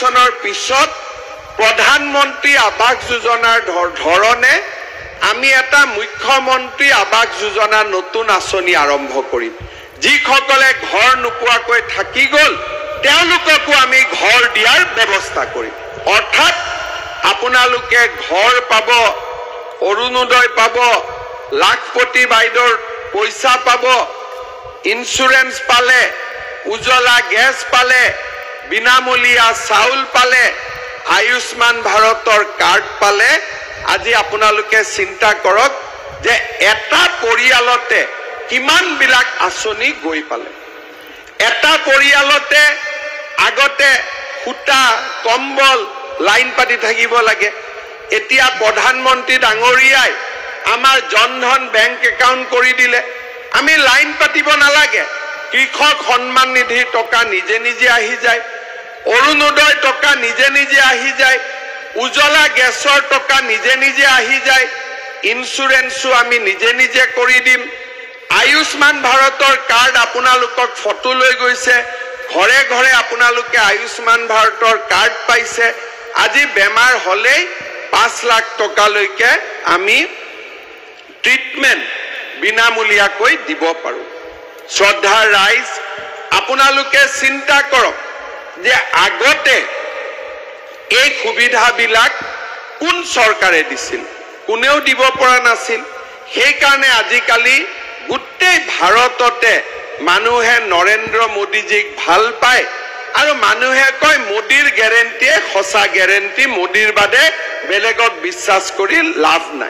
নিৰ্বাচনৰ পিছত প্ৰধানমন্ত্ৰী আৱাস যোজনাৰ ধৰণে আমি এটা মুখ্যমন্ত্ৰী আৱাস যোজনা নতুন আঁচনি আৰম্ভ কৰিম। যিসকলে ঘৰ নোপোৱাকৈ থাকি গ'ল তেওঁলোককো আমি ঘৰ দিয়াৰ ব্যৱস্থা কৰিম। অৰ্থাৎ আপোনালোকে ঘৰ পাব, অৰুণোদয় পাব, লাখপতি বাইদেউৰ পইচা পাব, ইঞ্চুৰেঞ্চ পালে, উজ্বলা গেছ পালে, বিনামূলীয়া চাউল পালে, আয়ুষ্মান ভাৰতৰ কাৰ্ড পালে। আজি আপোনালোকে চিন্তা কৰক যে এটা পৰিয়ালতে কিমানবিলাক আঁচনি গৈ পালে। এটা পৰিয়ালতে আগতে সূতা, কম্বল লাইন পাতি থাকিব লাগে। এতিয়া প্ৰধানমন্ত্ৰী ডাঙৰীয়াই আমাৰ জনধন বেংক একাউণ্ট কৰি দিলে, আমি লাইন পাতিব নালাগে। কৃষক সন্মান নিধিৰ টকা নিজে নিজে আহি যায়, অৰুণোদয় টকা নিজে নিজে আহি যায়, উজ্বলা গেছৰ টকা নিজে নিজে আহি যায়, ইঞ্চুৰেঞ্চো আমি নিজে নিজে কৰি দিম। আয়ুষ্মান ভাৰতৰ কাৰ্ড আপোনালোকক ফটো লৈ গৈছে, ঘৰে ঘৰে আপোনালোকে আয়ুষ্মান ভাৰতৰ কাৰ্ড পাইছে। আজি বেমাৰ হ'লেই 5 লাখ টকালৈকে আমি ট্ৰিটমেণ্ট বিনামূলীয়াকৈ দিব পাৰোঁ। শ্ৰদ্ধাৰ ৰাইজ, আপোনালোকে চিন্তা কৰক যে আগতে এই সুবিধাবিলাক কোন চৰকাৰে দিছিল? কোনেও দিব পৰা নাছিল। সেইকাৰণে আজিকালি গোটেই ভাৰততে মানুহে নৰেন্দ্ৰ মোদীজীক ভাল পায় আৰু মানুহে কয় মোদীৰ গেৰেণ্টিয়ে সঁচা গেৰেণ্টি, মোদীৰ বাদে বেলেগক বিশ্বাস কৰি লাভ নাই।